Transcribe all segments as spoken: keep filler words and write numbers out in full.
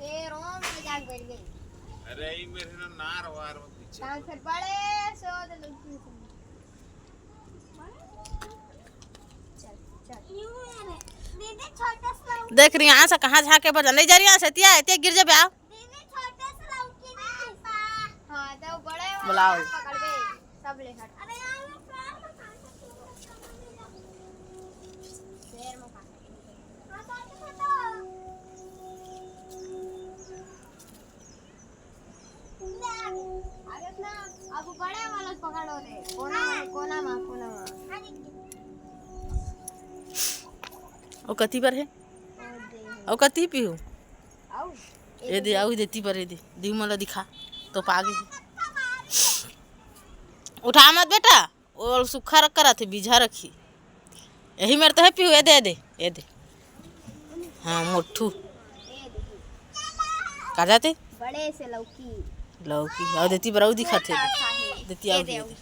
फेर ओम में जाके बैठ गई। अरे, ई मेरे ना नार वार में पीछे। तान फेर बड़े से हो दे लड़की से। चल, चल। देख रही यहाँ से कहाँ झाँके बजा नहीं जा रही, यहाँ से एतिया, एतिया गिर जाबे। आ दीदी, छोटे से लौकी नहीं है। हाँ, तो बड़े वाला बुलाओ। पकड़बे, सब ले हट। अरे यार, मैं पैर में कांटा चुभ गया। पैर में कांटा चुभ गया। हाँ, तो ऐसे तो। आगे ना, अब बड़े वाला पकड़ो रे। कोना में, कोना में, कोना में। ओ कति बर हे? ओ कति पीहू? आऊ? ए दे, आऊ दे, एती बर ए दे। दिहू मोला दिखा। तो पागे। उठा मत बेटा। ओ सुखा रख करत हे, बीझा रखी। यही मेर तो हे पीहू, ए दे, ए दे, ए दे। हाँ, मोठू। का जाते? बड़े से लौकी। लौकी। आऊ दे, एती बर आऊ दिखत हे। छोटा सा हे। देती आऊ ए दे, दे, ए आऊ। दे।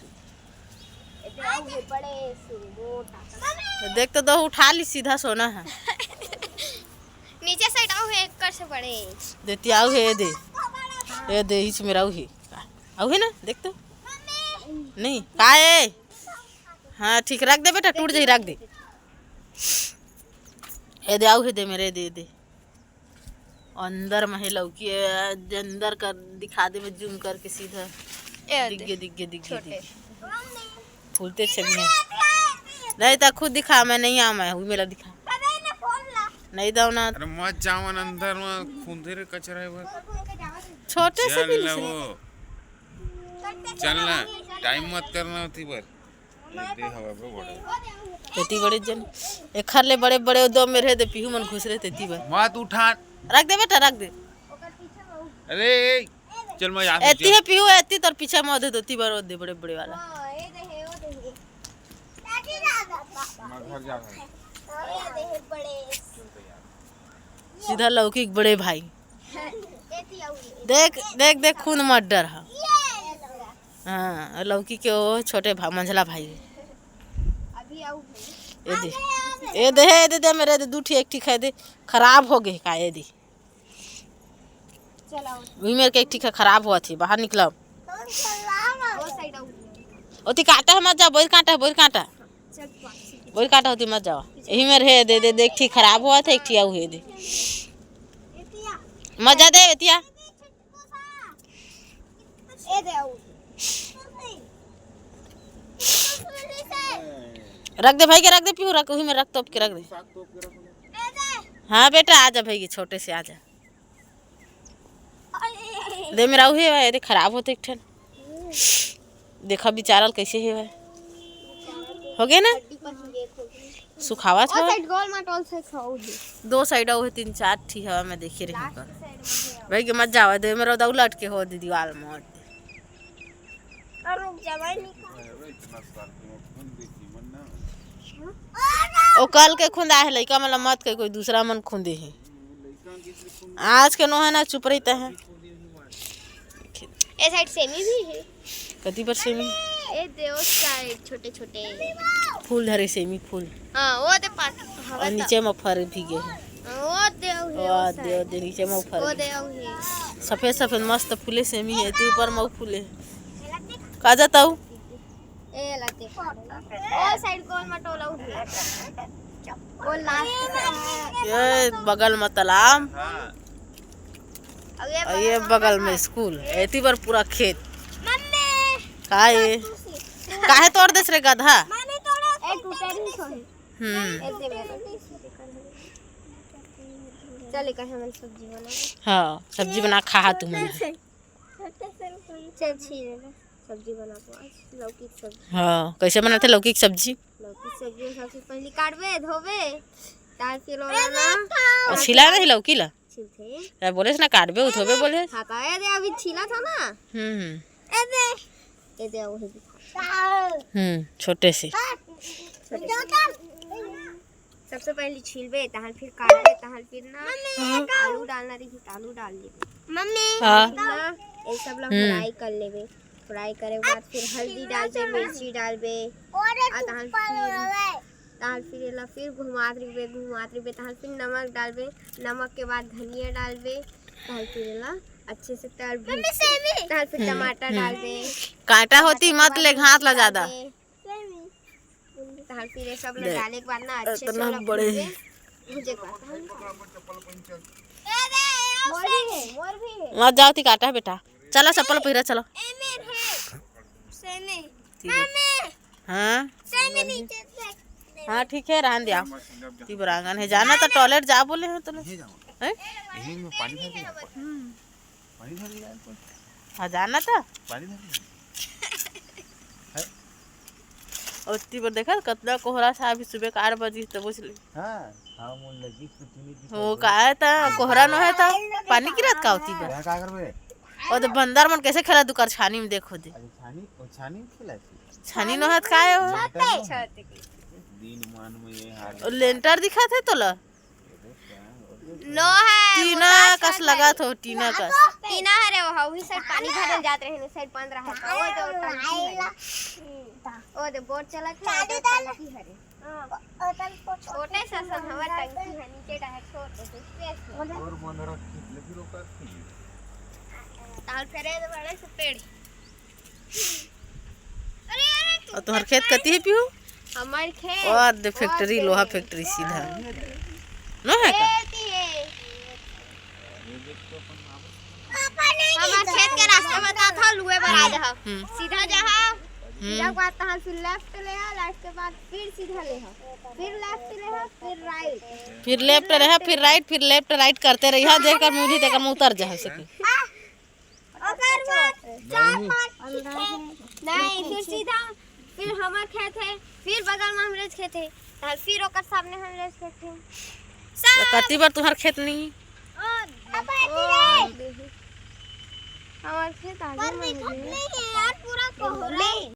ए दे, आऊ हे बड़े से, मोटा सा। तो देख तो दो, उठा ली सीधा सोना है। नीचे side आऊ हे, एकर से बड़े। देती आऊ हे, ए दे। ए दे, इच मेर आऊ हे। आऊ हे ना, देख तो। नहीं, का ए? हाँ, ठीक रख दे बेटा, टूट जाही, रख दे। ए दे, आऊ हे दे मेरे, दे, दे। अंदर में हे लौकी, ए, अंदर कर दिखा दे, मैं zoom करके सीधा। ए दिख दे। गे, दिख गे, दिख गे, छोटे। दिख गे। फूलते छे भी हैं। नहीं तो खुद दिखा, मैं नहीं आऊँ, मैं हुई मेला दिखा। नहीं दो ना। अरे मत जावन अंदर में, खुंदे रे कचरा है वो। छोटे से चल भी ना नहीं वो। चल ना, time मत करना होती बर। ए दे हवा बे बड़े। एती बड़े जन। एखर ले बड़े बड़े दो मेर हे दे पीहू मन घुस रहे तेती बर। मत उठा। रख दे बेटा, रख दे। अरे, चल मैं यहाँ से एती हे पीहू, एती तोर पीछे में दे दो, ती बर दे बड़े बड़े वाला। हाँ, ए दे हे, ओ दे हे। मैं घर जा रहा हूँ। ए दे हे बड़े। सीधा लौकी के बड़े भाई। एती आऊ। देख, देख, देख, खून मत डर हा। हाँ, लौकी के वो छोटे भा-, मंझला भाई। अभी आऊ भाई। ए दे, ए दे, ए दे, दे मेरे दे, दू ठी, एक ठी खाए दे, खराब हो गए का, ए दे। चल आऊ। वही मेरे के एक ठी खराब हुआ थी, बाहर निकला। वो side आऊ। ओती कांटा है, मत जा, बोर कांटा है, बोर कांटा। चल, वापसी। बोर कांटा होती, मत जावा। यही मेरे हे दे, दे, दे, एक ठी खराब हुआ था, एक ठी आऊ हे दे। एतिया। मत जा दे, एतिया। ए दे आऊ। रख दे भाई के, रख दे पीहू, रख, वही में रख, तोप के रख दे। हाँ बेटा, आ जा भाई के, छोटे से आ जा। दे मेर आऊ हे, अरे खराब होते एक ठन। देखा बिचारल कैसे हे भाई। हो गए ना? सुखावा ओ था। Side गोल मटोल से खाऊ ही। दो side आऊ हे, तीन चार ठी हवा में देखे रहे last कर। Side में हे। भाई के मत जावा दे, मेरा दऊ लटके हो दीदी वाल में। और रुक जा भाई, निकाल। ओ कल के खुंदा हे, लइका मन ला मत कहे, कोई दूसरा मन खुंदे हे। आज के नोहे ना, चुप रहिता है। ए side सेमी भी हे। कति बर सेमी? ए दे ओ side छोटे छोटे। फूल धरे सेमी फूल। हाँ, वो दे पात हवा और नीचे में फर भी गे हे। वो दे ओ हे, वो ओ दे, ओ side। दे, नीचे में फर वो भी। दे ओ हे। सफेद सफेद मस्त फूले सेमी हे, एती ऊपर में फूले। का जाता हूँ? ए ला देख। ओ side गोल मटोला उठे। वो last side। ये बगल में तालाब। हाँ। अब ये और ये बगल में स्कूल। एती बर पूरा खेत। मम्मी। का ये? काहे तोड़ देस रे गधा? मम्मी तोड़ा। ए टूटे नहीं सोनी। हम्म। ए दे मेरे। चल, एक हमन सब्जी बना। हाँ, सब्जी बना खा तुमन। चल, छील ले। सब्जी बनाबो आज, लौकी के सब्जी। हाँ, कैसे बनाते लौकी के सब्जी? लौकी के सब्जी में सबसे पहले काटबे, धोबे, तार फिर ओला ना। और छिला नहीं लौकी ला? छिलथे। यार बोले से ना काटबे, धोबे बोले। हाँ, तो ए दे, अभी छिला था ना। हम्म, हम्म। ए दे। ए दे, वही दिखा। हम्म, छोटे से। छोटे से। सबसे पहले छीलबे, तहन फिर काटबे, तहन फिर ना मम्मी, आलू डालना रही, त आलू डाल देबे। मम्मी, हाँ। फिर ना, ये सब ला हम्म। Fry कर लेबे। Fry करे के बाद फिर हल्दी डालबे, मिर्ची डालबे, और आ तहन फिर, तहन फिर एला फिर घुमात रहिबे, घुमात रहिबे, तहन फिर नमक डालबे, नमक के बाद धनिया डालबे, तहाल फिर एला अच्छे से तल भूज के, तहाल फिर टमाटर डाल दे। कांटा होती मत ले, घास ला ज्यादा। तहाल फिर ये सब ला डाले के बाद ना अच्छे से इतना ओला बड़े भूजे, भूजे के बाद मोर भी है, मोर भी है। मत जाओ ती कांटा है बेटा। चलो चप्पल पहिरा, चलो। ठीक है। हाँ। हाँ, ठीक है, रहन दिया। ती बरांगन है, जाना तो टॉयलेट जा बोले हैं तूने। हैं? हाँ, जाना तो। ओती बर देखा कतना कोहरा सा, अभी सुबह के आठ बजे तो बुझ ले। हाँ, हाँ, मोर लगी कुछ नहीं दिखा। हो का है ता कोहरा नो है ता पानी गिरत का ओती बर। का करबे? ओ तो बंदर मन कैसे खेला दुकर छानी में, देखो दे। अरे छानी, ओ छानी खेला थी। छानी नो हाथ का है हो? छत के। दिन मान में ये हाल। ओ लेंटर दिखा थे तोला। नो है, टीना कस लगा थो, टीना कस। टीना हरे वो, वही साइड पानी भरन जात रहे, साइड बंद रहा था। वो तो टंकी है। ओ दे बोर चलत है, तो टंकी हरे। छोटे सा सन हवा टंकी है, नीचे डाहे छोटे से space है। और मन रख ले फिर ओकर। ताल फेरे तो बड़े से पेड़। अरे, अरे, तू और तोहर खेत कती है पीहू? हमार खेत और दे फैक्ट्री, लोहा फैक्ट्री सीधा। नो है का? हमार खेत के रास्ता बता था, लुए बर आ जा। हम्म। सीधा जा। सीधा के बाद तहां से लेफ्ट ले आ, लेफ्ट के बाद फिर सीधा ले आ, फिर लेफ्ट ले आ, फिर राइट। फिर लेफ्ट रहा, फिर राइट, फिर लेफ्ट राइट करते रहिया, जेकर मुंह तेकर में उतर जा सके। ओकर बाद चार पांच नहीं, फिर सीधा, फिर हमार खेत है, फिर बगल में हमरे खेत है, तब फिर ओकर सामने हमरे खेत है। तो कती बार तुम्हार खेत नहीं? हमार खेत आगे में है। यार, पूरा कोहरा।